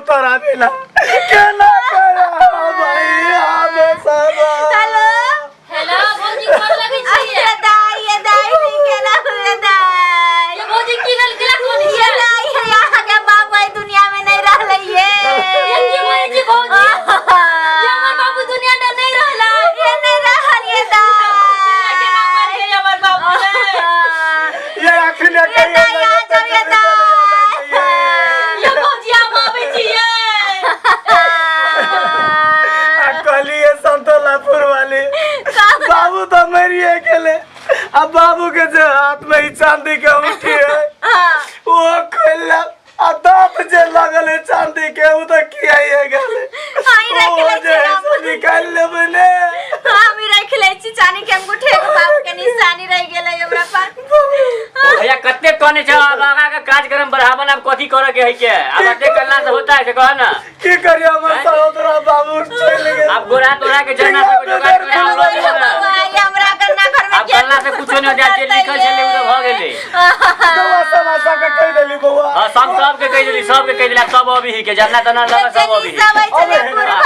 तोरा बिना केना करब भैया सब। हेलो। हेलो भौजी, गोर लगै छी। ये दाई, ये दाई, नहीं केला ये दाई। ये भौजी, की भेल? केला कोन ये छियै? दाई, यहाँ के बाप एहि दुनिया में नहीं रहलै ये। ये की बोलै छी भौजी? ये हमर बाबू दुनिया में नहीं रहला? ये नहीं रहल ये दाई। केना मर गेलै हमर बाबू रे? ये अखने ये कहियो दाई, आ जाओ ये दाई। ये भौजी, हम आबै छियै। आ कहलिए संतोलापुर वाली, बाबू तो मरिए गेले। आ बाबू के जे हाथ में ई चांदी के अंगूठी है, वो खोलला आ दांत जे लगल है चांदी के, उ तो किया ये गेले। हाँ, ई राखि ओ लै जे छी है हम। से निकालि लेबै ने। हम ई राखि लै छी चानी के अंगूठी, एगो बाबू के निशानी रहि गेलै हमरा पास। ओ भैया, कते कहने छौ, आब आगा के कार्यक्रम बढ़ावन। आब कथी करे के है के? आब एते करला से होता है, से कह ना। की करियो, हमर सहोदरा बाबू चलि गेल। आब गोरा तोरा के जरना सब जोगाड़ करे आब लऽ जेबै ना। बौआ, ई हमरा गन्ना घर में आब करला से कुछो नहीं होता, जे लिखल छलै उ तऽ भऽ गेलै। बौआ, समासा के कहि देली बौआ? हाँ, सब सबके कहि देली, सबके कहि देली। आब सब अभी ही के जरना तना लगा सब अभी। सब ऐसे बुढ़वा हमरा।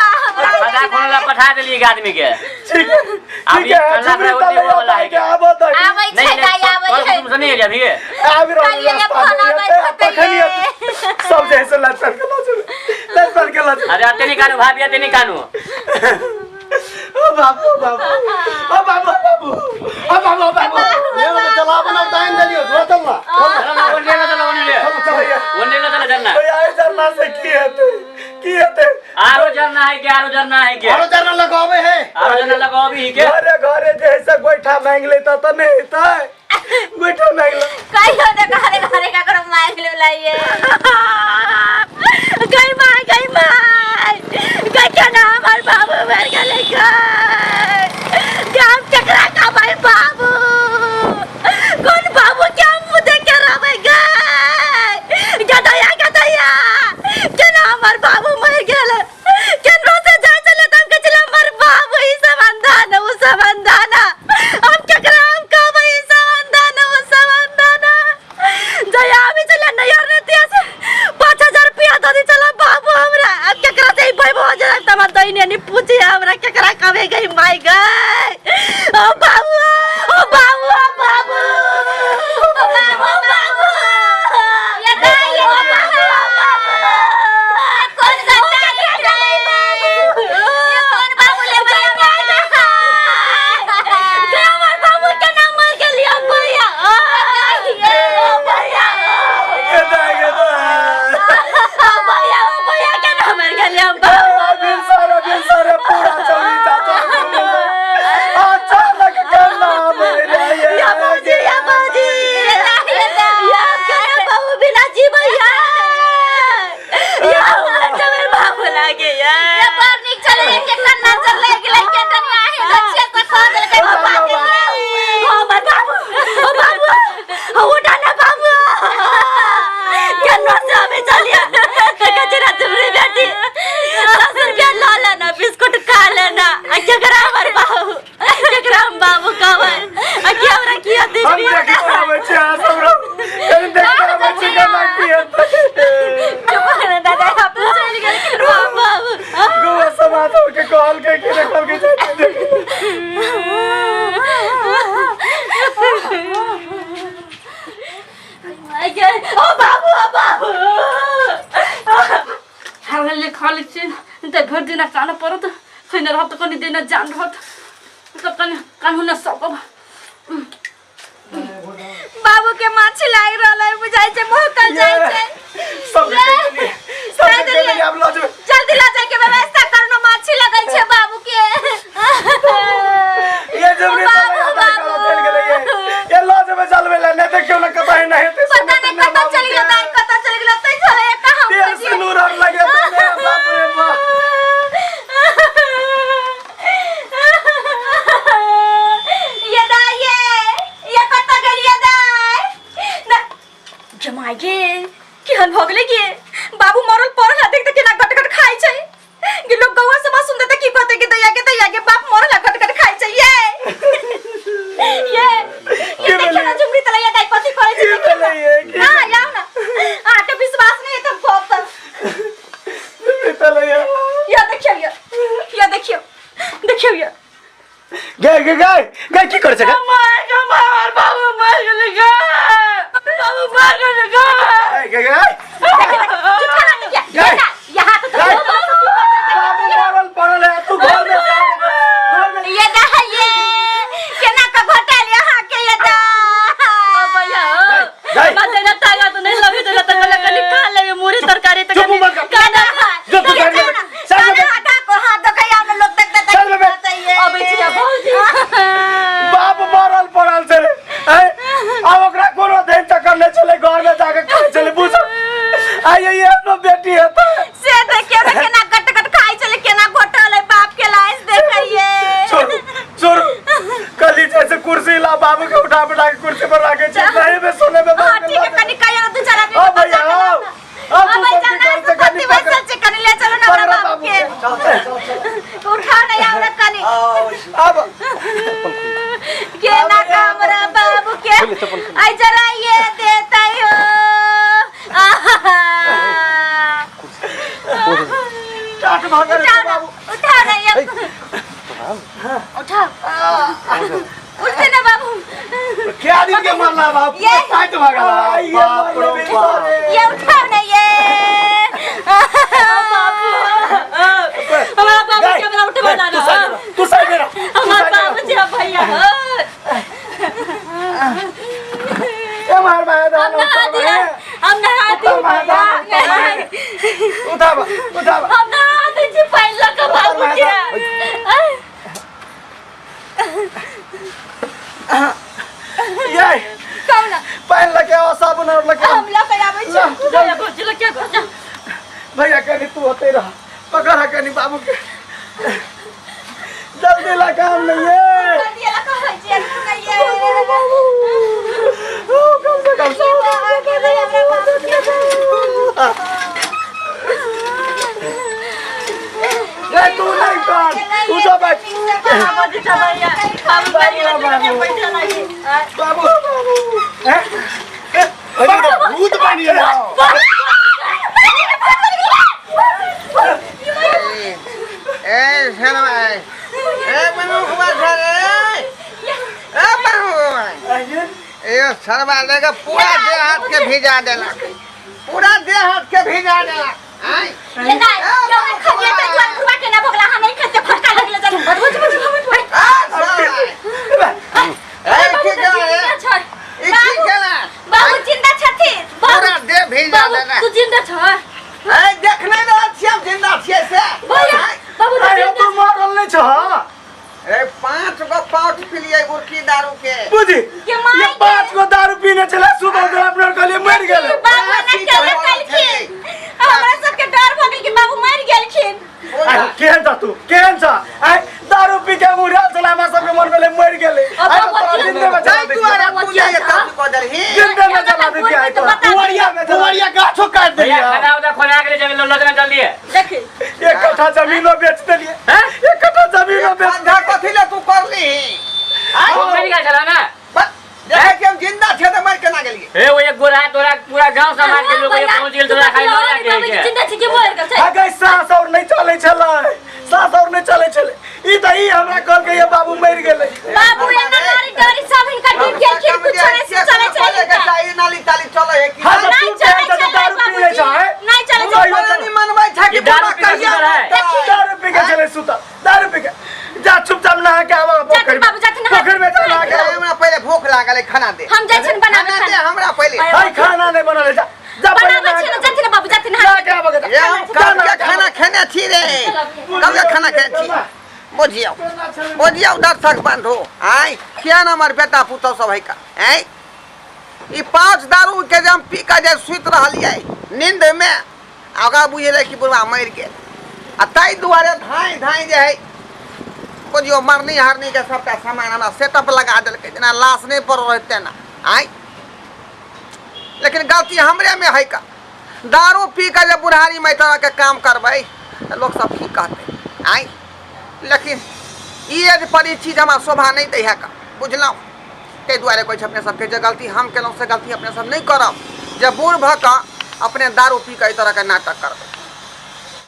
खदा खोले ला पठा देली एक आदमी के। ठीक है। आब ठीक ई है। करला से झुमरी होते तले हुए वाला है के के। आबो तो। आबै नहीं छै नहीं, दाई, आबै कल छै। कुटुम से नहीं है अभी। आबि रहल कहियो ये रास्ता फोन में आबै एते, होतै तखन ये। सब जे है से लचर के लचर लचर के लचर। अरे, अते नहीं कानू भाभी, अते नहीं कानू। ओ बाबू, बाबू, ओ बाबू, बाबू, ओ बाबू, बाबू। ले ना, चला बना दाइन देलियो, थोड़ा चल ना। चलो ना, ओने ना चलो, ओने ले। चलो चलो। ओने ना चलो जरना। भैया, ई जरना से की हेतै, की हेतै? आरो जरना है के? आरो जरना है के? आरो जरना लगावे है। आरो जरना लगाओ अभी ही के। घरे घरे जे है से गोइठा मांगि लेता तऽ नहि हेतै? गोइठा मांगि ले। कहियो ने घरे घरे ककरो मांगि लेलाइए। गई माय, गई माय, गई, केना हमर बाबू मरि गेलै गई। गाम केकरा कहबै? बाबू कोन बाबू के हम मुँह देख के रहबै गई? गदैया, गदैया, केना हमर बाबू मरि गेल? केकरो से जाइ छलै तऽ हम कहै छलै हमर बाबू ई सब अंधा न, ओ सब अंधा न। हम केकरा हम कहबै ई सब अंधा न, ओ सब अंधा न? जहिया आबै छलै नैहर रतिया से 5000 रुपया दऽ दै छलै बाबू हमरा। आब केकरा से ई बैबो जे तऽ हमर दैने नि पूछे हमरा, केकरा कहबै गई माय गई? ओ बाबू, ओ बाबू, ओ बाबू, ओ बाबू, बाबू, ये दाई, ये ओ बाबू, ओ बाबू। कोन गद्दारी है ये? कोन बाबू लेबै हमरा? हमर बाबू के नाम मर गेलियो भैया, ओ भैया। गेदा, गेदा। ओ भैया, ओ भैया, के नाम मर गेलियो बाबू? भिनसर भिनसर पूरा चौरी चाचा अचानक केना मरि या बाबूजी, या बाबूजी, या के बाबू बिना जीवैया या हमर जबर बाबू लागे या। ये बड़ नीक छलै, एक एक नजर लागि गेलै के तनी आहे दक्षिण से खा देलकै। ओ बाबू, हमर बाबू, ओ बाबू, ओ उठा ना बाबू। केनो से हमें चलिया कचरा तुमरे बेटी 10 रुपया ला लेना, बिस्कुट खा लेना। आ केकरा हमर बाबू, केकरा हम बाबू कहबै? आ के हमरा किया हम दिलबी? देखते आबै छी, अहाँ सब रहू। कनि देखते आबै छी केना की हेतै। चुप रह दादा, अपने चलि गेलखिन। बाबू। गोवा समाज के कहलकै कि देखलकै जाइ छी देखै। ओ बाबू, ओ बाबू। हामीले खा लै छी तऽ भरि दिना कानऽ पड़त। खैने रहब तऽ कनि दिना जान रहत, तऽ कनि कानू नहि सकब। बाबू के माछी लागि रहल है, बुझाइ छै महकल जाइ छै। सब के कहि देलियै, सब के कहि देलियै, आब लऽ जेबै। जल्दी लऽ जाय के व्यवस्था करनो, माछी लगै छै बाबू के। ये जबरी बाबू, बाबू बाबू। चलि गेलै ये। ये लऽ जेबै जलबै लए, नहि देखियौ ने कतऽ एना हेतै। पता नहि कतऽ चलि गेलै दाइ, कतऽ चलि गेलै। तै छलै कहाँ? तेल सिनूर आर लगेतै ने, बाप रे बाप। ये दाइ, ये कतऽ गेलियै दाइ? जमाइ गे, केहन भऽ गेलै गे बाबू? देखियौ ये गे गे गे गे की करै छै गे? मार गे मार बाबू मार गेलै गे बाबू मार गेलै गे गे गे गे चुप कर गे यहाँ तो गे। बाबू मरल पड़ल है तू घर में घर में ये दा ये केना का घोटाल यहाँ के ये दा भैया गई। बात ना तागा तो नहीं लगे तो त कला कनी खा लेबे मुरी तरकारी त चुप कनी मत कर। खाना जो तू घर में चल बे। हटा को हाथ दो कहीं हम लोग तक तक चल बे। अबै छी भौजी बाप मरल पड़ल छै रे हैं? आब ओकरा कोनो दिन चक्कर नहि छलै घर में जाके खाइ छलै बुझ आइ ये अपनो बेटी हेतै से देखियो ना केना गट गट खाइ छले केना घोटल है बाप के लाश देखिए छोड़ू छोड़ू कल जैसे कुर्सी ला बाबू के उठा बैठा के कुर्सी पर राखे छी नहीं में सोने में हां ठीक है कनी कहियो दू चार आदमी आ भैया आओ आओ तू भाई सब की जाना कर से कनी पति पकड़ वैसे कनी ले चलो ना हमरा पकड़ बाबू के उठा नहीं हमरा कनी अब केना हमरा बाबू के आई जरा ये देता हो आहा टाट भागल उठाओ ना बाबू उठाओ ना ये उठाओ उठते ना बाबू क्या दिन के मरला बाप ये- टाट भागल ये मरले बेचारे। ये उठाओ ना ये हमरा बाबू के हमरा उठबा ना तू साइड में रह, तू साइड में रह, तू हमर साइड में रह। बाबू जी भैया ए मार मार हम नहा दिया हम नहा दी उतर भैया उठाबा उठाबा हम नहा दी छी पहला के बाबू के ये कौन पानी लगे आओ साबुन और लगे आओ। हम लग आबै छी ला, भैया भौजी लग क्या कर भैया कनी तू होते रह पकड़ है कनी बाबू के जल्दी ला काम नहीं है जल्दी ला कहै छी रुकू ना ये ओ, कम से कम ये बाबा के भाई हमरा बाबू के ये तू नहीं कर तू जा बैठ बाबू जी भैया बाबू भैया बैठा नहीं बाबू हैं? अरे तो भूत बन गया ए शर्मा ए बनु कुमार सर ए बनु आइए। ए शर्मा लेके पूरा देह हाथ के भिजा देलक पूरा देह हाथ के भिजा देलक आय ये ना यो खलिए त जुआन खुआ के ना भोगला हम नहीं खाते फटका लगले जन बदबू बदबू आ शर्मा ए की केला रे ई की केला बाबू जिंदा छथिन पूरा देह भिजा बाबू देलक तू जिंदा छ ए देख नहीं रहल छियै हम जिंदा छियै से भैया बाबू तू अरे जिंदा तू मरल नहीं छ ए 5 गो पाउच पिलियै गुरकी दारू के बुझी ये माय ये 5 गो दारू पीने चला सुबह उठे अपने कहलिए मर गेलै बाबू ना केले कलखिन हमरा सबके डर भऽ गेल कि बाबू मरि गेलखिन आइ, केहन छ तू केहन छ आइ दारू पी के उड़ाल छला हमरा सबके मन भेलै मरि गेलै आइ तऽ तोरा जिन्दे में जला नहीं दै तू छियै। अरे तू जाइए तब कह देलही जिन्दे में जला दै छियै आइ तोरा कुंवरिया कुंवरिया गाछो काट भैया देलियै खाना उना खोला के ले जाबे लजना जल्दी है देखी एक कट्ठा जमीनो बेच देलियै हैं? एक कट्ठा जमीनो बेच धंधा कथी ले तू करली वो मरि गेल छला ना बस देखै छियै हम जिंदा छियै तऽ मरि केना गेलियै हे वो एक गोरा तोरा पूरा गांव समाज के लोग ये पहुंच गेल तोरा खाली लऽ जाके बाबू है जिंदा छी के मर गेल छै अगे सास और नहीं चलै छलै सास और नहीं चलै छलै ई तऽ ई हमरा कहलकै ये बाबू मरि गेलै बाबू एना नारी डरी सब हिनका डूब गेलखिन कुछो नहीं चलै छै हिनका। चाही नाली ताली चलै है कि हाँ, तऽ नहीं तू चलै केहन छ छलै तऽ दारू पी लै छ हैं? नहीं चलै तू छै कहियो नहीं मनबै छै कि ई दारू बाबा पी के कहिया सुतल है। मरतै? दारू पी के छलै सुतल दारू पी के जा चुपचाप नहा के आवा पोखरि जाथिन में बाबू, जाथिन नहा के। पोखरि में जा नहा के ए, आवा हमरा पहिले भूख लागल है खाना दे हम जाइ छियनि बनाबै खाना दे खाना हमरा पहिले हाय खाना नहीं बनल है जा जा पहिले बनाबै नहा छियनि के जाथिन ने बाबू जाथिन नहा के आवा ए हम कब के खाना खेने छी रे कब के खाना खेने छी बुझियौ बुझियौ दर्शक बंधु आय किया न हमर बेटा पुतहु सब है का आय ई पाँच दारू के जे हम पी के जे सुति रहलियै नींद में आ ओकरा बुझेलै कि बुढ़वा मरि गेल आ ताहि दुआरे धाँइ धाँइ जे है बुझियौ मरनी हरनी के सबटा सामान हमरा सेटअप लगा देलकै जेना लाश नहि पड़ल रहै तेना आय लेकिन गलती हमरे में है का दारू पी के जे बुढ़ारी में एहि तरहके काम करबै तऽ लोक सब की कहतै आय लेकिन ई एज पर ई चीज हमरा शोभा नहि दै है का बुझलहुँ ताहि दुआरे कहै छै अपने सबके जे गलती हम केलहुँ से गलती अपने सब नहि करब जे बूढ़ भऽ कऽ अपने दारू पी कऽ एहि तरहके नाटक करबै।